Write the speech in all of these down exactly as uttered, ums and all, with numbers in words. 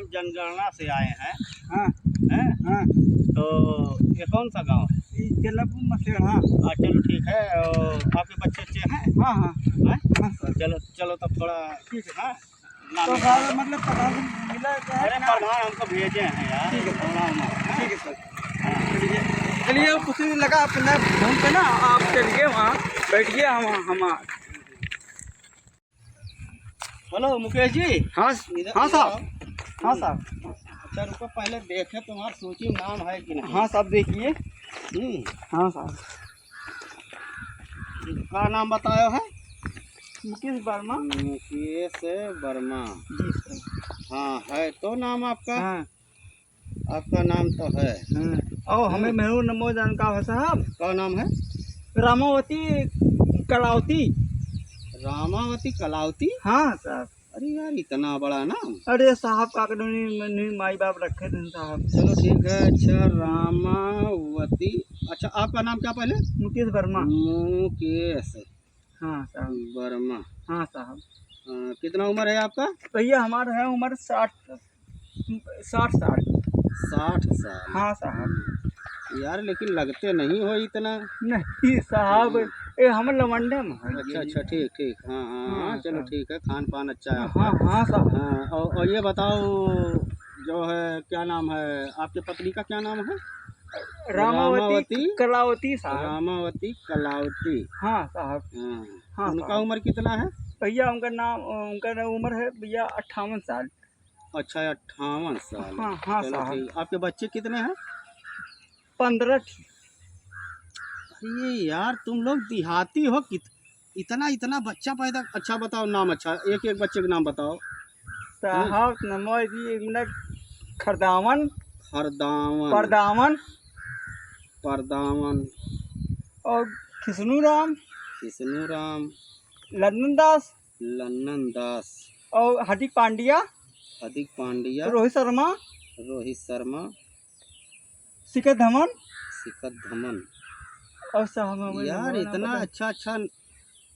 जनगणना से आए हैं। हाँ। हैं? हाँ। तो ये कौन सा गांव है? ये जलापुर मसेड़ा। हाँ, चलो ठीक है। और आपके बच्चे अच्छे हैं? हाँ, हाँ। हैं? हाँ, सर। चलो, चलो तब थोड़ा ठीक है। हाँ। तो सर, मतलब प्रधान से मिला क्या है? अरे, प्रधान हमको भेजे हैं यार। ठीक है, सर। प्रणाम। ठीक है, सर। हाँ। चलिए, चलिए, कुछ नहीं लगा अपना ढंग से ना, आप चलिए वहाँ बैठिए, हम, हम हेलो मुकेश जी। हाँ, इधर, हाँ इधर साहब। आओ। हाँ साहब। अच्छा रुको, पहले देखे तुम्हार सूची में नाम है कि नहीं। हाँ साहब, देखिए। हम्म। हाँ साहब। का नाम बतायो है? मुकेश वर्मा। मुकेश वर्मा। जी सर। हाँ, है तो नाम आपका। हाँ। आपका नाम तो है। हाँ। ओ, हमें हम्म। मेहू नमो जानका है साहब। का नाम है? रामावती कलावती। रामावती कलावती? हाँ साहब। अरे यार, इतना बड़ा नाम। अरे साहब, का करूँ, नहीं, नहीं, माई बाप रखे थे साहब। चलो ठीक है। अच्छा, रामावती, अच्छा, आपका नाम क्या पहले? मुकेश वर्मा। मुकेश हाँ साहब। वर्मा। हाँ साहब। हाँ, कितना उम्र है आपका? भैया, हमारा है उम्र साठ, साठ साल। साठ साल। हाँ साहब। यार, लेकिन लगते नहीं हो इतना। नहीं साहब, हाँ। ये हम लवंडे में हैं। अच्छा, अच्छा, ठीक, ठीक। हाँ, हाँ, हाँ, हाँ, चलो साहब। ठीक है, खान पान अच्छा है आपका। हाँ, हाँ साहब। हाँ, और, और ये बताओ, जो है, क्या नाम है, आपके पत्नी का क्या नाम है? रामावती रामावती? कलावती साहब। रामावती कलावती। हाँ साहब। हाँ। हाँ उनका साहब। उम्र कितना है? भैया, उनका नाम, उनका ना उम्र है भैया अट्ठावन साल। अच्छा, अट्ठावन साल। हाँ, हाँ चलो साहब। ठीक। आपके बच्चे कितने हैं? पन्द्रह ठी। अरे यार, तुम लोग देहाती हो, कित-, इतना, इतना बच्चा पैदा। अच्छा बताओ नाम, अच्छा, एक एक बच्चे के नाम बताओ। साहब, नंबर जी, एक मिनट। खरदावन। खरदावन। परदावन। परदावन। और खिसनू राम। खिसनू राम। लन्नन दास। लन्नन दास। और हार्दिक पांड्या। हार्दिक पांड्या। रोहित शर्मा। रोहित शर्मा। शिखर धवन। शिखर धवन। और साहब, हमें यार, नाम इतना पता। अच्छा, अच्छा,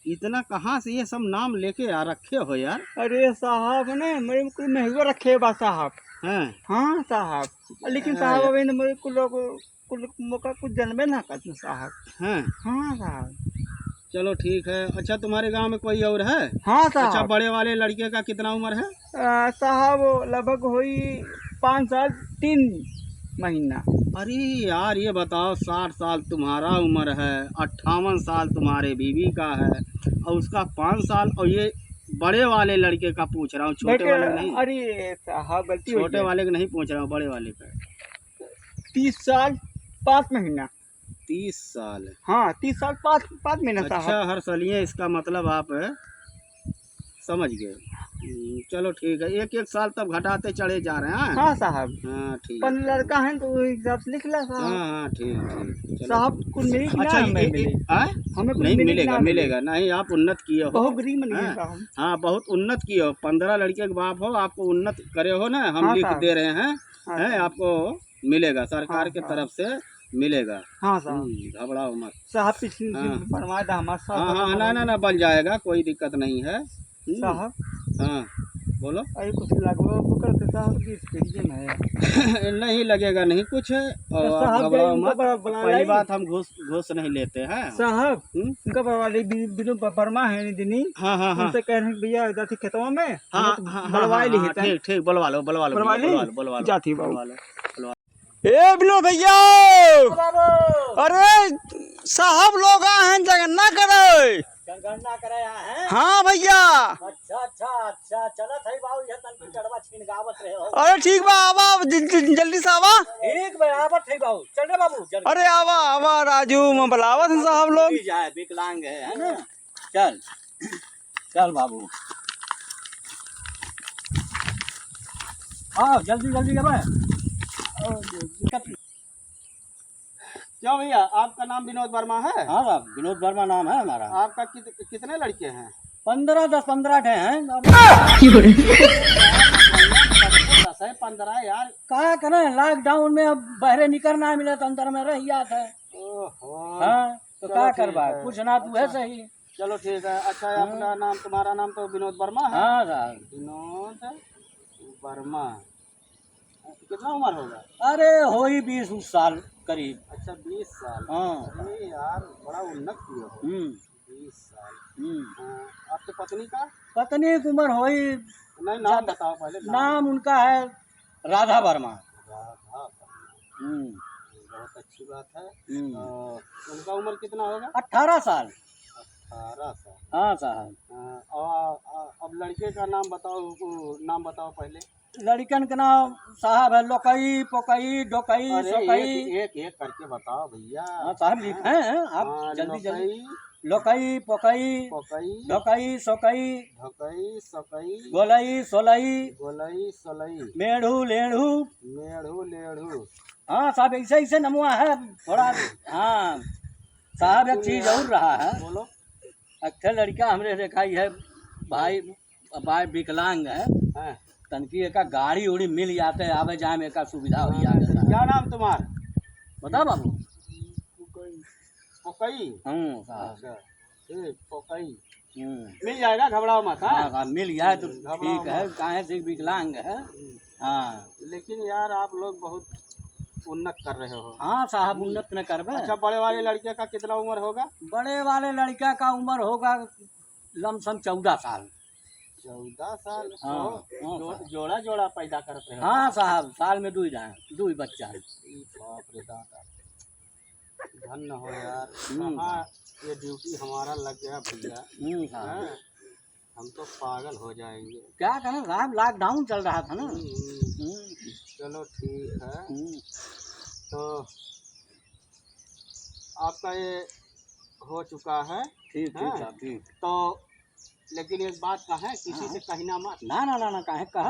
इतना कहाँ से ये सब नाम लेके आ रखे हो यार? अरे साहब ने, मेरे कुल मेहुआ रखे बा साहब। हैं? हाँ साहब, लेकिन हाँ साहब, यार। अभी न मेरे कुल लोग, कुल मौका कुछ जन्मे ना करते साहब। हैं? हाँ साहब। चलो ठीक है। अच्छा, तुम्हारे गांव में कोई और है? हाँ साहब। अच्छा, बड़े वाले लड़के का कितना उम्र है? आ, साहब, लगभग होई पाँच साल तीन महीना। अरे यार, ये बताओ, साठ साल तुम्हारा उम्र है, अट्ठावन साल तुम्हारे बीवी का है, और उसका पाँच साल, और ये बड़े वाले लड़के का पूछ रहा हूँ, छोटे बेटे, वाले नहीं। अरे साहब, गलती हो छोटे गई। वाले के नहीं पूछ रहा हूँ, बड़े वाले का। तीस साल पाँच महीना। तीस साल। हाँ, तीस साल पाँच, पाँच महीना साहब। अच्छा, हर सालिए, इसका मतलब आप समझ गए। हम्म, चलो ठीक है, एक एक साल तब घटाते चढ़े जा रहे हैं। हाँ साहब। हाँ, ठीक पर है। लड़का है तो वही हिसाब से लिख ला साहब। हाँ, हाँ, ठीक, ठीक, चलो। साहब, कुल मिली कि अच्छा, ना ये, हमें ये, मिली? ये, हाँ? हमें कुल नहीं, मिली कि मिलेगा, ना मिली? मिलेगा। नहीं, आप उन्नत किए हो। बहुत गरीब आदमी है हाँ? साहब। हाँ, बहुत उन्नत किए हो। पन्द्रह लड़के के बाप हो, आपको उन्नत करे हो ना, हम हाँ लिख साहब। दे रहे हैं, हाँ हैं, साहब। आपको मिलेगा, सरकार हाँ, के हाँ। तरफ से मिलेगा। हाँ, साहब। हम्म, घबराओ मत। साहब, पिछली हाँ। दिन बनवा दा हमार साहब हाँ, हाँ, बनवा ना, ना, दा। ना, बन जाएगा, कोई दिक्कत नहीं है। हम्म। साहब। हाँ, बोलो। अरे, कुछ लगवा ओकर तो साहब की स्क्रीन है। नहीं लगेगा, नहीं कुछ, और तो आप साहब, घबराओ जब उनका मत। बड़ा बुला पहली लाई। बात, हम घूस, घूस नहीं लेते हैं। साहब, हम्म? उनका बड़ा वाली बि-, बिनु ब-, वर्मा है नहीं दिनी। हाँ, हाँ, हाँ। उनसे कह रहे हैं, "भैया, जाती खेतवा में, हाँ, हम तो हाँ, हाँ, बलवाई हाँ, ली हाँ, है।" ठीक, ठीक, बुलवा लो, बुलवा लो, बुलवा ली? बुलवा लो, बुलवा लो, जाती बाबू। बुलवा लो, बुलवा लो। ए विनोद भैया! बाबू। अरे साहब लोग आए हैं जनगणना करे। जनगणना करे आए हैं? हाँ भैया। अच्छा, अच्छा, अच्छा, चलत है बाबू, ये तन की गड़वा छीन गावत रहे हो। अरे ठीक बा, आवा, ज-, ज-, जल्दी से आवा। ठीक बा, आवत है बाबू। चल रे बाबू, जल्दी। अरे आवा, आवा राजू, मैं बुलावत हूँ साहब लोग। ठीक है, विकलांग है, है ना? चल, चल बाबू। हाँ, जल्दी, जल्दी कर भाई। ओ, दिक्कत नहीं। क्यों भैया, आपका नाम विनोद वर्मा है? हाँ साहब, विनोद वर्मा नाम है हमारा। आपका कित-, कितने लड़के हैं? पन्द्रह, दस पन्द्रह ठे हैं। दस है, पन्द्रह यार। का करें, lockdown में अब बहरे निकर ना मिले तो अंदर में रह जाता है। ओहो। हाँ, तो चलो का ठीक करबा, है। कुछ ना तू है अच्छा। सही। चलो ठीक है। अच्छा, हाँ। अपना नाम, तुम्हारा नाम तो विनोद वर्मा है? हाँ साहब। विनोद वर्मा। कितना उम्र होगा? अरे, होई बीस उस साल करीब। अच्छा, बीस साल। हाँ। अरे यार, बड़ा उन्नत किए हो। हम्म। बीस साल। हम्म। हाँ, आपके पत्नी का? पत्नी की उम्र होई नहीं, नाम जब बताओ पहले, नाम। नाम उनका है राधा वर्मा। राधा वर्मा। हम्म। बहुत अच्छी बात है। हम्म। तो उनका उम्र कितना होगा? अठारह साल। अठारह साल। हाँ साहब। हाँ, और, और अब लड़के का नाम बताओ, वो नाम बताओ पहले। लड़कन के नाम साहब है लोकई, पोकई, डोकई, अरे, सोकई। एक, एक, एक करके बताओ भैया। हाँ साहब, लिखे हैं आप, हाँ, जल्दी, जल्दी। लोकई। लोकई, पोकई, पोकई। ढोकई, सोकई। ढोकई, सोकई। गोलई, सोलई। गोलई, सोलई। मेढ़ू, लेढ़ू। मेढ़ू, लेढ़ू। हाँ साहब, ऐसे, ऐसे नमुआ है थोड़ा। हाँ साहब, एक चीज और रहा है। बोलो। अच्छा, लड़का हमरे देखा ही है भाई, भाई विकलांग है। हाँ। तनकी एका गाड़ी उड़ी मिल जाते, आवे जाए में एका सुविधा हो हाँ, जाते। क्या नाम तुम्हारा? बता बाबू। पोकई। हम्म, साहब। अच्छा, ठीक, पोकई। हम्म। मिल जाएगा, घबराओ मत, हाँ? हाँ, हाँ, मिल जाए तो घबराओ ठीक है, मत। काहे से विकलांग है। हम्म। हाँ। लेकिन यार, आप लोग बहुत उन्नत कर रहे हो। हाँ साहब, उन्नत न करबे। अच्छा, बड़े वाले लड़के का कितना उम्र होगा? बड़े वाले लड़का का उम्र होगा लमसम चौदह साल। चौदह साल? हाँ, तो हाँ, जो-, साहब। जोड़ा, जोड़ा पैदा करत रहे हो। हाँ साहब, साल में दुई जाए, दुई बच्चा है। ई बाप रे दादा, धन्य हो यार। हम्म। कहाँ ये ड्यूटी हमारा लग गया भैया। हम्म, साहब। हाँ, हम तो पागल हो जाएंगे। क्या करें साहब, लॉकडाउन चल रहा था ना। हम्म, हम्म। हम्म। चलो ठीक है। हम्म। तो आपका ये हो चुका है। ठीक, ठीक हाँ? साहब, ठीक। तो लेकिन एक बात कहें, किसी हाँ। से कहना मत। ना, ना, ना, ना, काहे कहा?